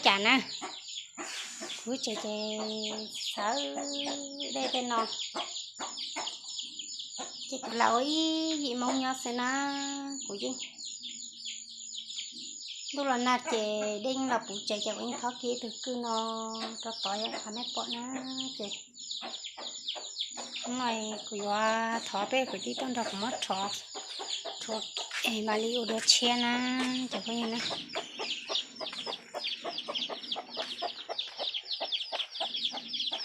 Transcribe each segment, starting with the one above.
cas na. Kuv tsev ces xav dej tej no, ces kuv lam ua ib yim moo nyob xwb na. Kuv yeej, ntuj los nag ces dej yeej los puv tsev ces kuv yeej thov kiag ib tug kwj no rau tod yom, qhov nej pom na. Ces hnub no kuv yuav thov peb kwv tij tuaj nrog kuv muab rhuav, rhuav es mam li ua dua tshiab na, cov phooj ywg na.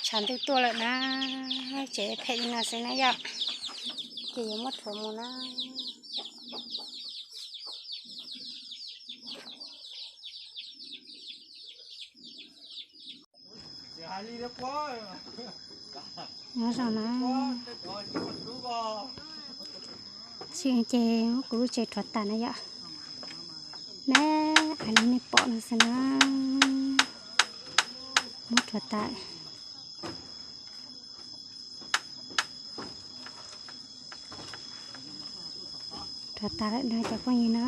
Tshav ntuj tuaj lawm na, ces phem li no xwb na yom, ces yuav muab rhuav mus na. Nyob zoo na, tsis ces muab kuv lub tsev rhuav tas na yom. Na, a li nej pom no xwb na, muab rhuav tas. Rhuav tas lawm na cov phooj ywg na.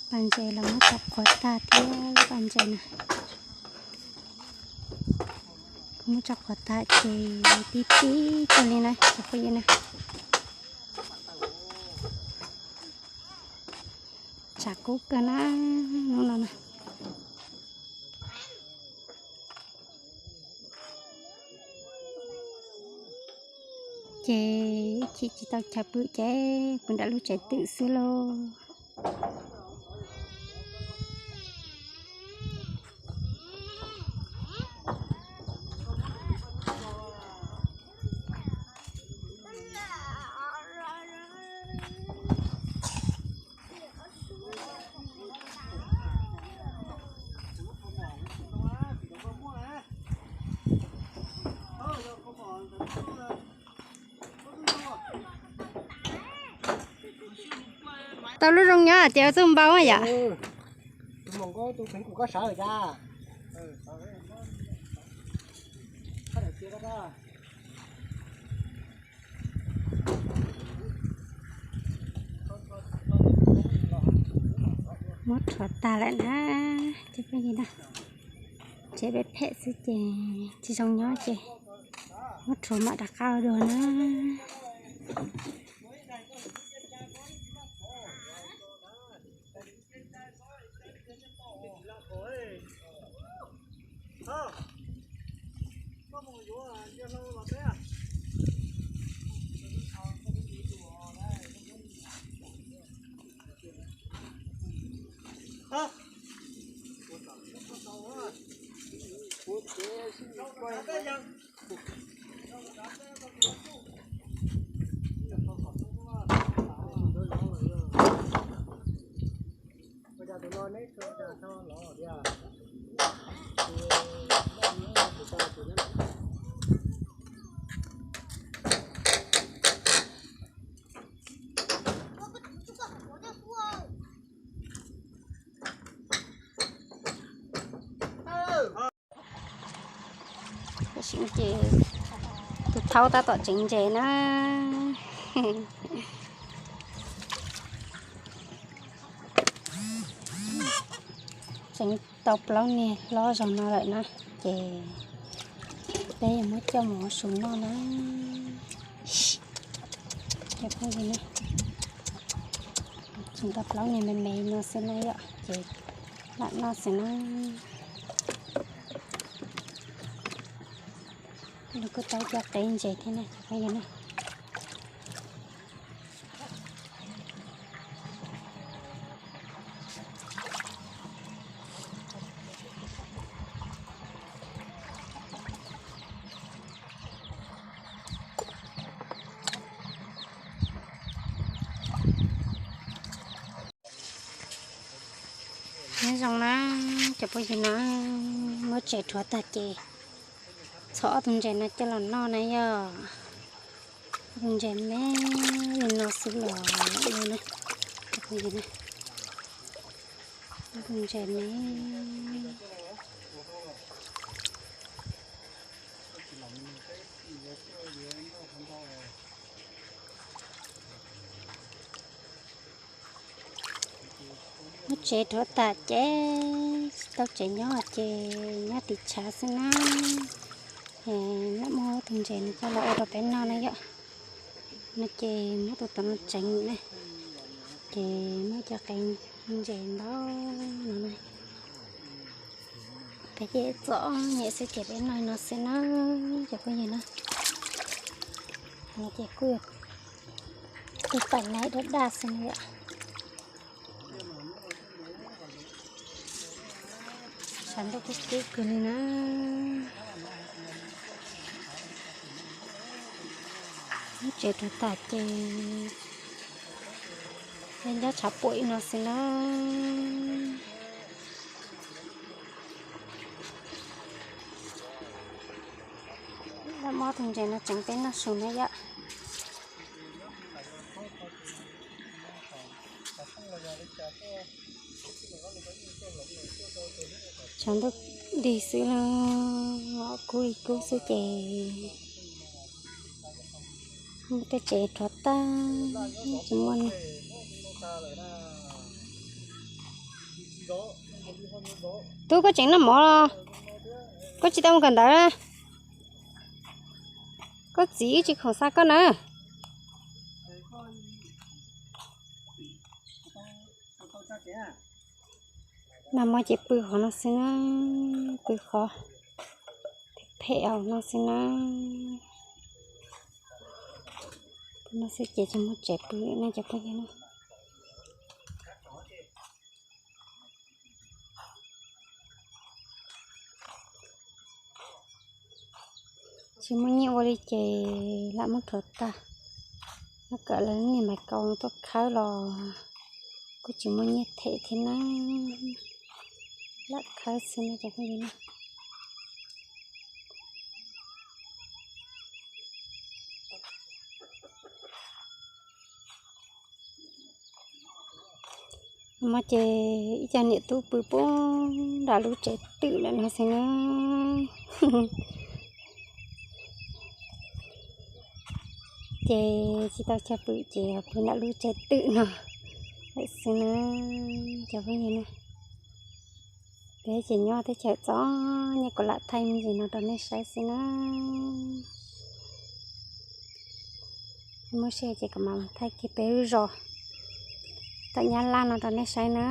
Pas ntses los muab tso qhuav tag thiab lub pas ntses na. Kuv muab tso qhuav tag ces tib tib kawg li na cov phooj ywg na. Tshav kub kawg na hnub no na. Ces ib chim tsis tau chaw pw ces pw nram lub tsev twm xwb lauj. Tau lub zoo nyob tias txuj npau yom. Muab rhuav tag lawm na, ces pheej yig na, tsev phem phem xwb ces tsis zoo nyob ces muab rhuav mam rov qab ua dua na. Tam sim no ces tus thaub tab tom tseev ntses na. Tseev tau plaub niag hlob zog no lawm na, ces peb yuav muab coj mus ua su noj na. Ces phooj ywg na, tseev tau plaub niag me me no xwb na yom, ces lam noj xwb na. Nws kuj tau cov qe ntses thiab na cov phooj ywg na. Nyob zoo na cov phooj ywg na, muab tsev rhuav tag ces txhob ob tug ntses no coj los noj na yom. Ob tug ntses me li no xwb los na, cov phooj ywg na, ob tug ntses me. Muab Tsev rhuav tas ces tsis tau tsev nyob ces nyob tim tshav xwb na. Lawv muab tus ntses no coj los ua rau peb noj na yom. No ces muab tus tod no tseev na, ces muab cov qe ntses ntau no na. Peb ces txom nyem xwb ces peb noj no xwb na, cov phooj ywg na. No ces kuj yog tus pam nai daj daj xwb na yom. Tshav ntuj kub kub kawg li na. Lub tsev rhuav tas ces nyob tshav puam ib no xwb na. Lawv muab tus ntses no tseev peb noj su na yom. Tshav ntuj dig xwb los kub li kub xwb ces muab tej tsev rhuav tag, tsis muaj li. Tub, koj tseem noj mov los? Koj tsis tau mus kawm ntawv na? Koj txiv wb tsis khoom xa koj na. Nag hmo ces pw qhov no xwb na, pw qhov phem phem no xwb na. Pw no xwb ces tsis muaj tsev pw na cov phooj ywg na. Tsis muaj nyiaj ua li ces lam muab rhuav tag. Nyob kom lawv niag Maiv Kaus tuaj khawb los kuj tsis muaj nyiaj them thiab na. Lam khawb xwb no cov phooj ywg na. Hmo ces ib co niam tub pw puag nram lub tsev twm ntawm no xwb na. Ces tsis tau chaw pw ces pw nram lub tsev twm no lawm xwb na cov phooj ywg na. Peb ces nyob teb chaws txom nyem, kuv lam thaij me ntsis no rau nej saib xwb na. Muaj sij hawm ces kuv mam thaij kiag peb lub zos tom Nyab Laj no rau nej saib na.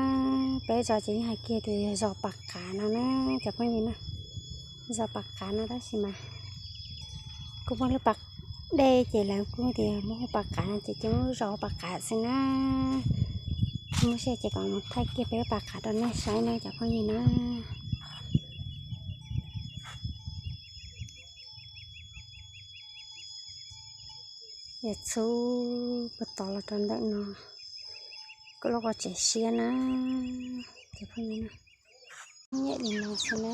Peb zos ces yeej hais kiag tias yog zos Pas Qav no na cov phooj ywg na. Zos Pas Qav no tab sis mas kuj muaj lub pas dej ces lawv kuj tias muaj hu Pas Qav no ces cia muaj lub zos hu Pas Qav xwb na. Muaj sij hawm ces kuv mam thaij kiag peb lub Pas Qav rau nej saib na cov phooj ywg na. Yog txhub puag tod los rau ntawm no, kuj lub qhov tsev siab na cov phooj ywg na. Nyem li no xwb na.